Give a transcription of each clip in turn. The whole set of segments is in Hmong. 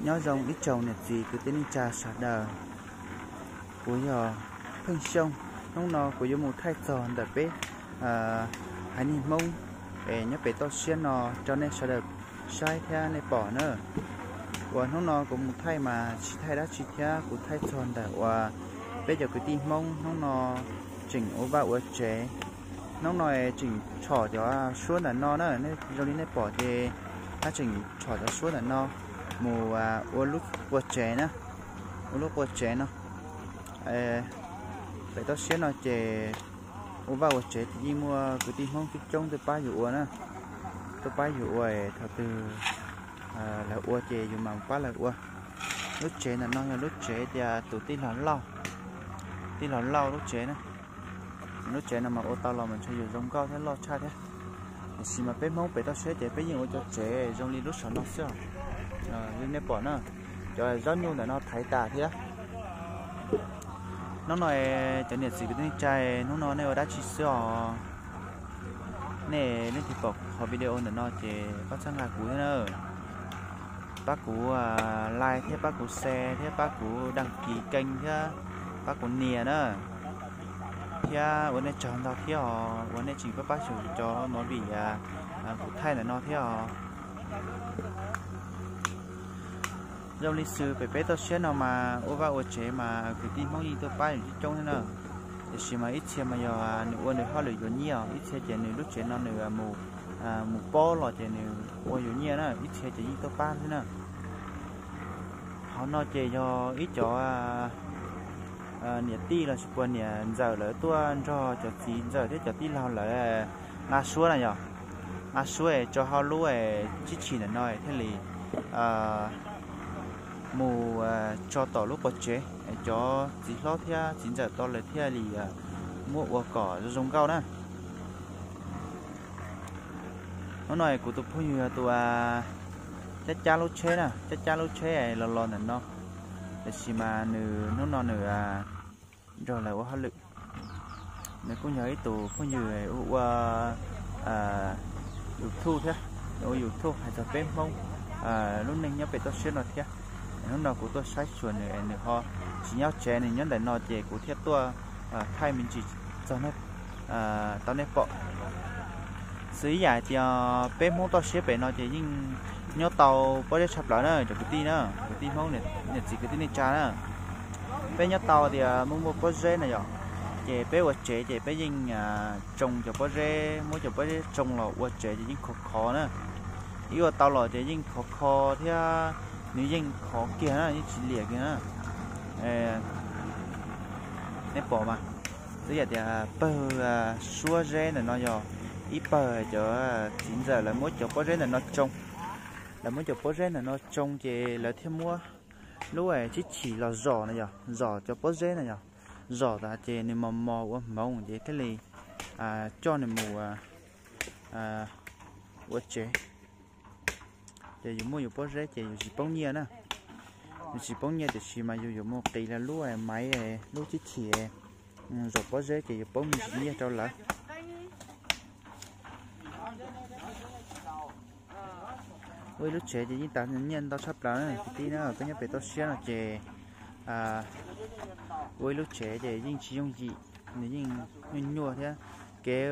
Nyob zoo ib tsoom niam txiv kwv tij neej tsa sawv daws, kuv yog Pheej Xyooj. Hnub no kuv yuav mus thaij txog ntawm peb haiv neeg Hmoob es nyob pem toj siab no rau nej sawv daws saib thiab nej pom na. Uas hnub no kuv mus thaij mas tsis thaij dab tsi thiab, kuv thaij txog ntawm uas peb cov kwv tij Hmoob hnub no tseem ua vaj ua tsev. Hnub no tseem tshom cov suab ntawm no na, zoo li nej pom ces hab tseem tshom cov suab ntawm no mus ua lub qua tsev na, ua lub qua tsev no. Pem toj siab no ces ua vaj ua tsev ces yeej muaj kwv tij Hmoob coob coob tuaj pab yus ua na, tuaj pab yus ua. Thaum twg lawv ua ces yus mam pab lawv ua. Lub tsev ntawm no yog lub tsev tias tus tij laug Lauj, tij laug Lauj lub tsev na. Lub tsev no mas ua tau los mas ntshe yuav zoo nkauj thiab loj tshaj thiab. Tiam sis mas peb Hmoob pem toj siab ces peb yeej ua cov tsev zoo li lub saum no xwb os. Li nej pom na, cov zaub nyuj ntawm no thaiv tas thiab. Hnub no cov niam txiv kwv tij neej tsa, hnub no nej ua dab tsi xwb os? Nej leej twg pom qhov video ntawm no ces pab txhawb nqa kuv thiab na. Pab kuv like thiab pab kuv share thiab pab kuv đăng ký kênh thiab pab kuv nias na. Thiab ua nej tsaug ntau thiab os uas nej tseem pab pab xyuas cov movie kuv thaij ntawm no thiab os. Zoo li xws pem peb toj siab no mas ua vaj ua tsev mas kwv tij Hmoob yeej tuaj pab yus coob coob thiab na. Tiam sis mas ib txhia mas yog nws ua nws hauj lwm yuav nyiaj os, ib txhia ces nws lub tsev no nws mus pob los ces nws ua yuav nyiaj na, ib txhia ces yeej tuaj pab thiab na. Qhov no ces yog ib cov niam tij los sis puas niam ntxawm lawv tuaj nrog cov txiv ntxawm thiab cov tij laug lawv nqa suab na yom, nqa suab es tso hauv lub tsib chim ntawm no thiaj li mus tso tom lub qua tsev, cov txiv hlob thiab txiv ntxawm tau lawm thiaj li muab ua kom zoo zoo nkauj na. Hnub no kuv tus phooj ywg yog tus cab cab lub tsheb na, cab cab lub tsheb los los ntawm no, tiam sis mas nws hnub no nws nrog lawv ua hauj lwm. Nws kuj yog ib tus phooj ywg ua YouTube thiab, ua YouTube hais txog peb Hmoob lub neej nyob pem toj siab no thiab. Hnub no kuv tuaj saib xyuas nws, nws ho tsis nyob tsev, nws nyob ntawm no ces kuv thiaj tuaj thaij me ntsis txog tau nej pom. Xws ib yam hais tias peb Hmoob toj siab pem no ces yeej nyob tau pob zeb tshaj plaws na cov kwv tij na, kwv tij Hmoob niam txiv kwv tij neej tsa na. Peb nyob tau tias muaj muaj pob zeb na yom, ces peb ua tsev ces peb yeej tsoo cov pob zeb, muab cov pob zeb tsoo los ua tsev ces yeej khov kho na. Ib ua tau los ces yeej khov kho thiab nws yeej khov kiag na, yeej tsis liam kiag na. Nej pom mas, xws yam tias pawg suab zeb ntawm no yog ib pawg cov txiv ntxawm lawv muab cov pob zeb ntawm no tsoo. Lawv muab cov pob zeb ntawm no tsoo ces lawv thiaj muab lub tsib chim los zom na yom, zom cov pob zeb na yom. Zom tas ces nws mos mos ua hmoov ces thiaj li coj nws mus ua tsev. Ces yus muaj yus pob zeb ces yus tsis poob nyiaj na. Yus tsis poob nyiaj tiam sis mas yus yuav mus qiv lawv lub maiv, lub tsib chim zom pob zeb ces yuav poob me ntsis nyiaj rau lawv. Ua ib lub tsev ces yeej tas nyiaj ntau tshaj plaws na kwv tij na, peb nyob pem toj siab no ces ua ib lub tsev ces yeej tsis yooj yim, nws yeej nyuaj nyuaj thiab. Kev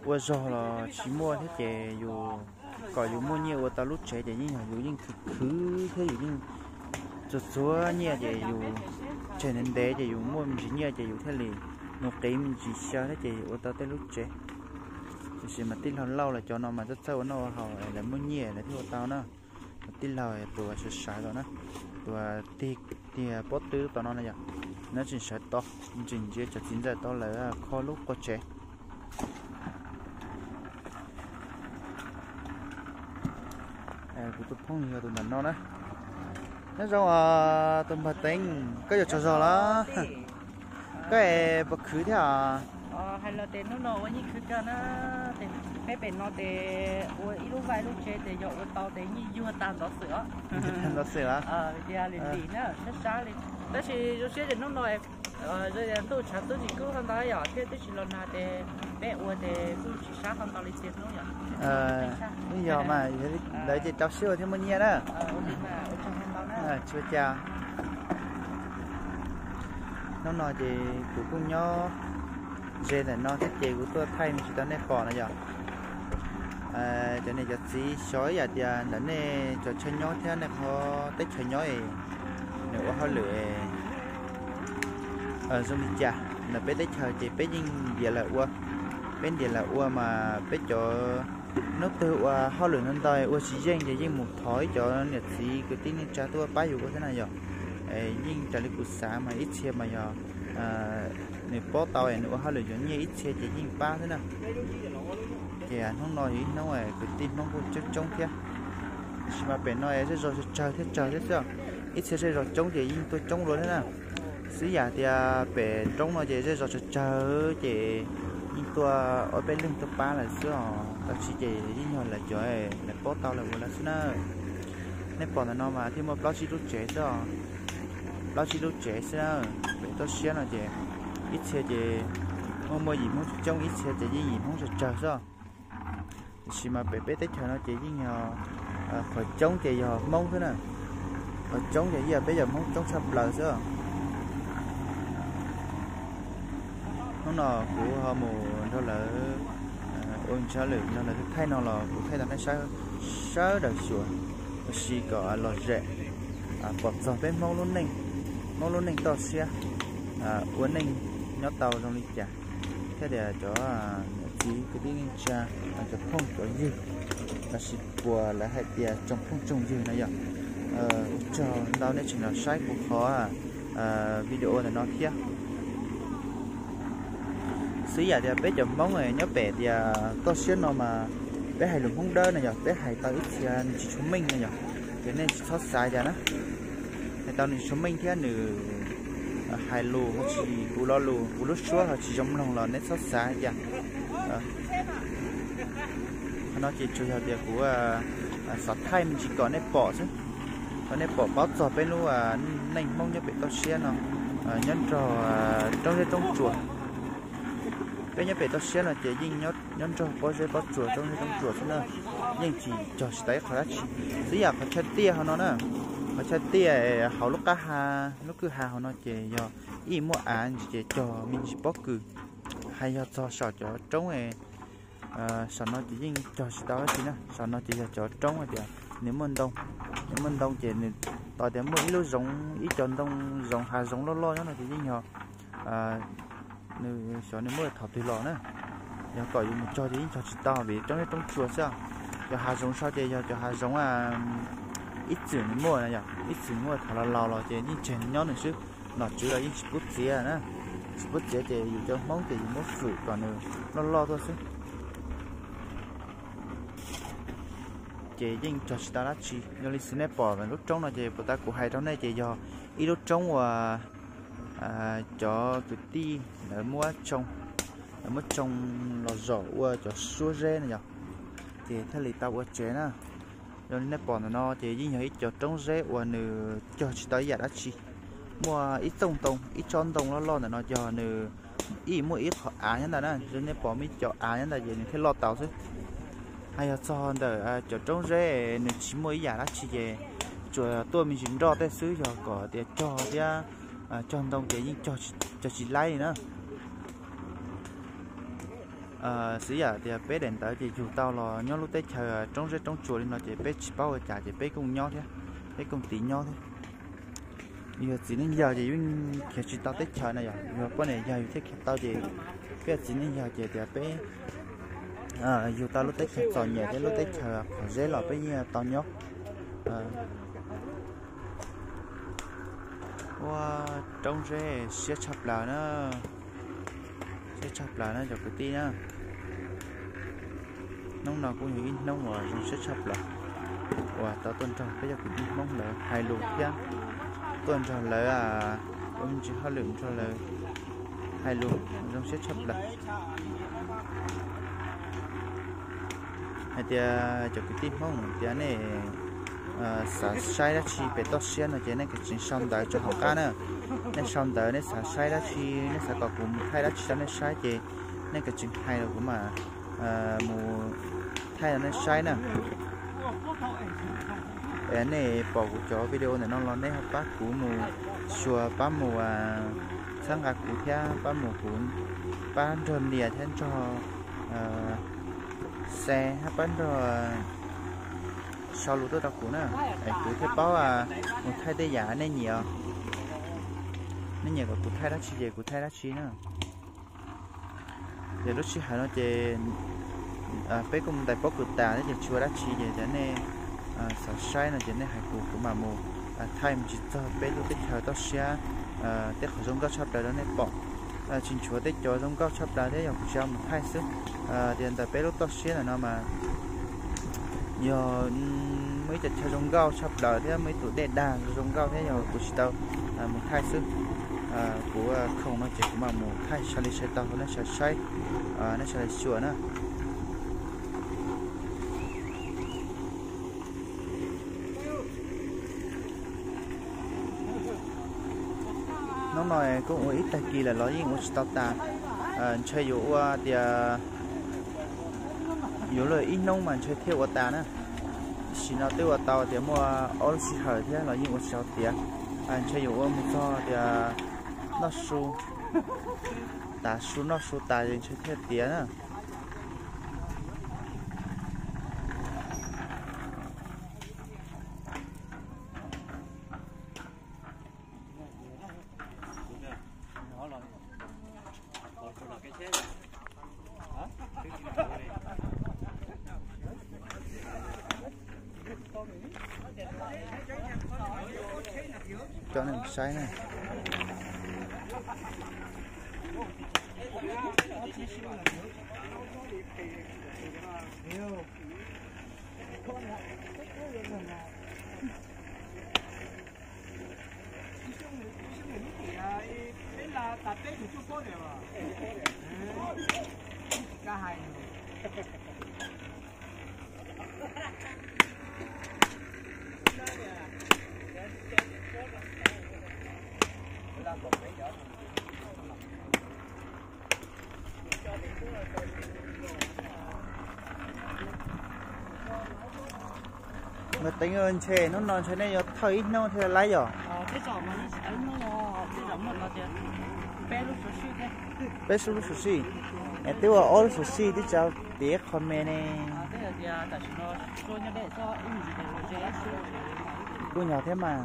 ua zog los tsis muaj thiab ces yus, kom yus muaj nyiaj ua tau lub tsev ces yeej yog yus yeej khwv khwv thiab yus yeej txuag txuag nyiaj ces yus tseg ntev ntev ces yus muaj me ntsis nyiaj ces yus thiaj li mus qiv me ntsis xyaw thiab ces yus ua tau tej lub tsev. Tiam sis mas tij laug Lauj lawv cov no mas txawj txawj ua noj ua haus, lawv muaj nyiaj lawv thiaj ua tau na. Tij laug tus sawv sawv tau na, tus tig tiag pob tw tau no na yom, nws tseem sawv tau, tseem ntsia cov txiv ntxawm tau lawv kho lub qua tsev. Kuv tus phooj ywg yog tus ntawm no na. Nyob zoo os tus npawg Teev, koj yuav tsaug zog los? Koj es puas khwv thiab os? Hais los ces hnub no ua yeej khwv kawg na. Peb pem no ces ua ib lub vaj lub tsev ces yog ua tau ces yeej yuag tag ntov xwm os. Ntov xwm os. Tias lim lim na, sab sab li. Tab sis zoo siab ces hnub no ntuj tshav twb tsis kub ho ntau yom, thiab twb tsis los nag ces peb ua ces kuj tsis sab ho ntau li tias hnub yom. Yog mas, lawv ces rau siab ua thiab muaj nyiaj na. Ua tsaug ho ntau na. Tsis ua cas. Hnub no ces kuv kuj nyob ze ntawm no thiab ces kuv tuaj thaij me ntsis rau nej pom no yom. Cov niam cov txiv xyov ib yam tias ntawm nej cov chaw nyob thiab nej qhov teb chaws nyob es nws ua hauj lwm zoo li cas. Ntawm peb teb chaws ces peb yeej ntiav lawm ua, peb ntiav lawm ua mas peb cov hnub twg ua hauj lwm ntau ntau ua tsis yeej ces yeej mus thov ib cov niam txiv kwv tij neej tsa tuaj pab yus ua thiab na yom. Yeej raws li kuv xav mas ib txhia mas yog nws paub tau nws ua hauj lwm yuav nyiaj ib txhia ces yeej pab thiab na. Ces hnub no yog ib hnub kwv tij Hmoob kuj coob coob thiab. Tiam sis mas pem no zej zos tsawg tsawg thiab tsawg thiab xwb. Ib txhia zej zos coob ces yeej tuaj coob dua thiab na. Xwb yam tias pem roob no ces zej zos tsawg tsawg ces yeej tuaj ob peb leeg tuaj pab lawm xwb os. Tab sis ces yeej yog lawv cov lawv paub tau lawv ua lawv xwb na. Nej pom ntawm no mas thiaj muaj plaub tsib lub tsev xwb os. Plaub tsib lub tsev xwb na. Pem toj siab no ces ib txhia ces muaj muaj yim Hmoob coob coob, ib txhia ces yeej yim Hmoob tsawg tsawg xwb. Tiam sis mas pem peb teb chaws no ces yeej yog qhov coob ces yog Hmoob xwb na. Qhov coob ces yeej yog peb yog Hmoob coob tshaj plaws xwb. Hnub no kuv ho mus nrog lawv ua ntsis hauj lwm nrog lawv thaij no los kuv thaij tau nej sawv daws xyuas, tab sis kom lom zem pom txog peb Hmoob lub neej, Hmoob lub neej toj siab ua neej nyob tau zoo li cas, thiab tias cov niam txiv kwv tij neej tsa, cov phooj cov ywg, lossis puas lawv hais tias tsoom phooj tsoom ywg no yom. Ua tsaug ntau nej tseem los saib kuv qhov video ntawm no thiab. Xwb yam tias peb cov Hmoob nyob pem tias toj siab no mas peb hais lus Hmoob Dawb no yog peb hais tau ib txhia nws tsis tshua meej no yog, ces nej tsis txhob xav cas na. Hais tau nws tsis tshua meej thiab nws hais lus ho tsis, kuv lo lus kuv lub suab ho tsis zoo mloog los nej txhob xav cas. Qhov no ces tsuas yog tias kuv xav thaij me ntsis kom nej pom xwb, kom nej pom paub txog peb lub neej Hmoob nyob pem toj siab no, nyob nrog roob zeb roob tsuas. Peb nyob pem toj siab no ces yeej nyob nrog pob zeb pob tsuas roob zeb roob tsuas xwb na, yeej tsis cog tsis tau ib qho dab tsi. Xwb yam qhov chaw tiaj ho no na, qhov chaw tiaj hauv lub qab ha, lub kwj ha hauv no ces yog ib muaj av ntsis ces cog me ntsis pob kws. Hais yog txog saum cov roob saum no ces yeej cog tsis tau dab tsi na. Saum no ces yog cov roob hais tias nws muaj ntoo, nws muaj ntoo ces nws tos tias muaj ib lub zoov, ib co ntoo zoov hav zoov loj loj nyob no ces yeej yog nws xyov nws muaj thaum twg los na. Yog kom yus mus cog ces yeej cog tsis tau vim roob zeb roob tsuas xwb. Cov hav zoov sau ces yog cov hav zoov ib txwm nws muaj na yom, ib txwm nws muaj thaum laus laus los ces yeej tseg nws nyob nws xwb, nom tswv los yeej tsis pub txiav na. Tsis pub txiav ces yus cov Hmoob ces yus muab fwm kom nws loj loj tuaj xwb. Ces yeej cog tsis tau dab tsi. Yog li xwv nej pom lub roob no ces puas tas kuv hais rau nej ces yog ib lub roob uas cov kwv tij lawv muab tsoo, lawv muab tsoo los zom ua cov suab zeb no yom, ces thiaj li tau ua tsev na. Yog li nej pom ntawm no ces yeej yog ib cov roob zeb uas nws cog tsis tau ib yam dab tsi. Muaj ib txooj ntoo, ib tsob ntoo loj loj ntawm no yog nws ib muaj ib qho av nyob ntawd na, zoo nej pom muaj ib co av nyob ntawd ces nws thiaj loj tau xwb. Hais yog txog ntawm cov roob zeb nws tsis muaj ib yam dab tsi ces tsuas tuaj me ntsis nroj tej xwb, yog kom tias cog thiab cog ntoo ces yeej cog tsis laib li na. Xwv yam tias peb daim ntawv ces yug tau los nyob lub teb chaws roob zeb roob tsuas li no ces peb tsis paub ua cas ces peb kuj nyob thiab, peb kuj tiv nyob thiab. Yus yog txiv neej yawg ces yus khiav tsis tau teb chaws na yom, yus yog poj niam yawg yus thiaj khiav tau ces peb yog txiv neej yawg ces tias peb yug tau lub teb chaws txom nyem thiab lub teb chaws qhov zeb los peb yeej tau nyob. Ua roob zeb siab tshaj plaws na, siab tshaj plaws na cov kwv tij na. Hnub no kuj yog ib hnub uas zoo siab tshaj plaws uas tau tuaj nrog peb cov kwv tij Hmoob lawv hais lus thiab tuaj nrog lawv ua me ntsis hauj lwm nrog lawv hais lus zoo siab tshaj plaws. Hais tias cov kwv tij Hmoob tias nej xav saib dab tsi pem toj siab no ces nej kav tsij sau ntawv rau hauv qab na. Nej sau ntawv nej xav saib dab tsi, nej xav kom kuv mus thaij dab tsi rau nej saib ces nej kav tsij hais los kuv mam mus thaij rau nej saib na. Yog nej pom kuv cov video ntawm no los nej ho pab kuv mus xyuas, pab mus txhawb nqa kuv thiab pab mus kuv, pab nrog nias thiab nrog share thiab pab nrog sau lus tuaj rau kuv na, es kuv thiaj paub mus thaij tej yam nej nyiam. Nej nyiam kom kuv thaij dab tsi ces kuv thaij dab tsi na. Ces lub sij hawm no ces peb kuj mus ntais pob kws tas thiab ces tsis ua dab tsi ces cov nej xav saib no ces nej hais kuv, kuv mam mus thaij mus tsis txog peb lub teb chaws toj siab tej qhov zoo nkauj tshaj plaws rau nej pom. Tsis nchuav tej cov zoo nkauj tshaj plaws thiab yog kuv tsis mus thaij xwb. Tias ntawm peb lub toj siab ntawm no mas yog muaj ib co chaw zoo nkauj tshaj plaws thiab muaj ib tus dej dag zoo nkauj thiab yog kuv tsis tau mus thaij xwb. Kuv khoom no ces kuv mam mus thaij sawv li sawv tau nej sawv saib, nej sawv li xyuas na. Hnub no kuj ua ib tag kis lawm los yeej ua tsis tau tas. Ntshe yuav ua tias yuav luag ib hnub mas ntshe thiaj ua tas na. Tam sim no twb ua tau tias muaj ob lub sij hawm thiab los yeej ua tsis tau tiav. Ntshe yuav ua mus txog tias noj su, tav su noj su tas es ntshe thiaj tiav na. Coj nej mus saib na. Nkauj Teev, ntshe hnub no ntshe nej yuav thawj ib hnub thiab lawm yog? Peb lub suv sij, es twb ua ob lub suv sij twb tsis tau tiav qho me ne. Kuj nyog thiab mas.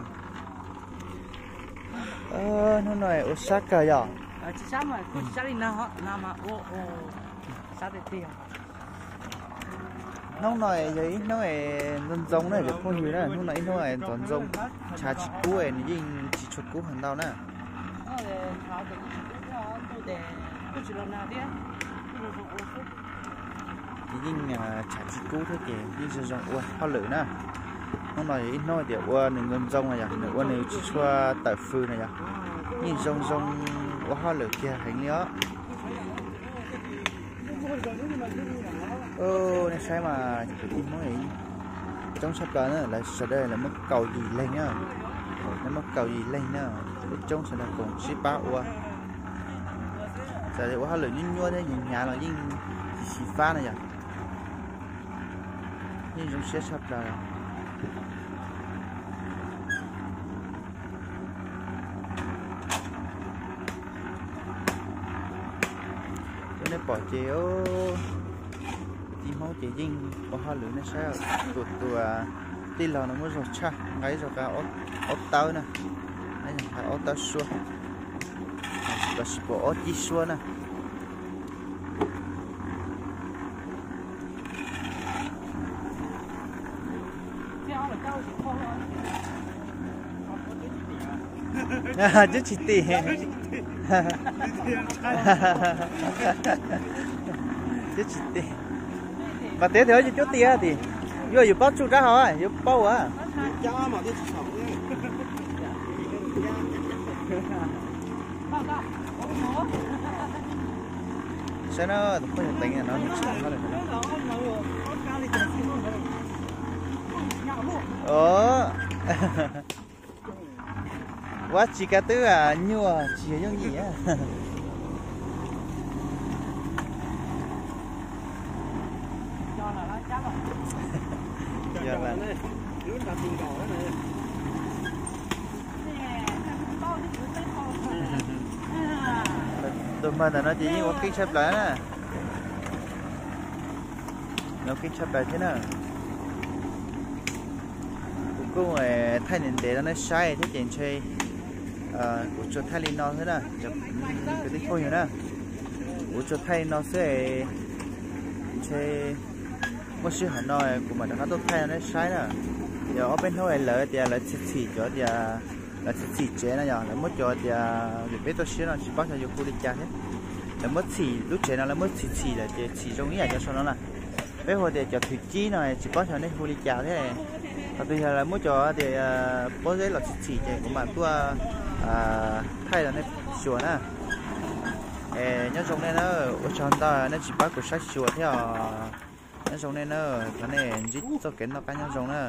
Hnub no ua sab kawg yog? Hnub no yog ib hnub ntxoov ntxoo na cov phooj ywg na, hnub no ib hnub ntxoov ntxoo, tshav tsis kub, nws yeej tsis tshua kub heev ntau na. Ces yeej tshav tsis kub thiab ces yeej zoo zoo ua hauj lwm na. Hnub no yog ib hnub tias ua nws ntxoov ntxoo no yog nws ua nws tsis tshua tawm fws no yog yeej zoo zoo ua hauj lwm kiag heev li os. Nej saib mas kwv tij Hmoob coob tshaj plaws na, lawv sawv daws lawv muab kaum yim leeg na, lawv muab kaum yim leeg na, coob sawv daws koom sib pab ua. Txawm ua hauj lwm nyuaj nyuaj thiab hnyav hnyav los yeej tsis xyiv fab na yog yeej zoo siab tshaj plaws. Ua nej pom ces kwv tij Hmoob ces yeej ua hauj lwm nej saib, tus tus tij laug no muab zog tshaj nqa ib zog qab ob tawb na, nqa ob tawb suab, lossis pom ob cib suab na. Cwb tsis tim, cwb tsis tim. Mas tias tias yus cuab tias tim, yuav yus paub tsuj rab hauv, yus paub ua. Saib na, tus phooj ywg Teev no nws tsis tau hauj lwm. Ua tsis kav twb nyuaj tsis yog yooj yim. Yog lawm. Tus mag ntawm no ces yeej ua keej tshaj plaws na. Ua keej tshaj plaws thiab na. Kuv kuj thaij ntev ntev rau nej saib thiab ces ntshe kuv tsuas thaij li no xwb na, cov kwv tij phooj ywg na. Kuv tsuas thaij li no xwb, ntshe muaj sij hawm no kuv mam rov qab tuaj thaij rau nej saib na. Yog ob peb hnub lawv tias lawv txhim txhim cov tias, lawv txhim txhim tsev no yog lawv muab cov tias vim peb tuaj siab no tsis paub xyov yus hu li cas thiab. Lawv muab txhim lub tsev no, lawv muab txhim txhim lawm ces txhim zoo ib yam cov saum no na. Peb hu tias cov thwv cib no tsis paub xyov nej hu li cas thiab. Qhov twg yog lawv muab cov tias pob zeb los txhim txhim ces kuv mam tuaj thaij rau nej xyuas na. Es nyob zoo nej na, ua tsaug ntau nej tsis pab kuv saib xyuas thiab os. Nyob zoo nej na, thov nej ntsib txoj kev noj qab nyob zoo na.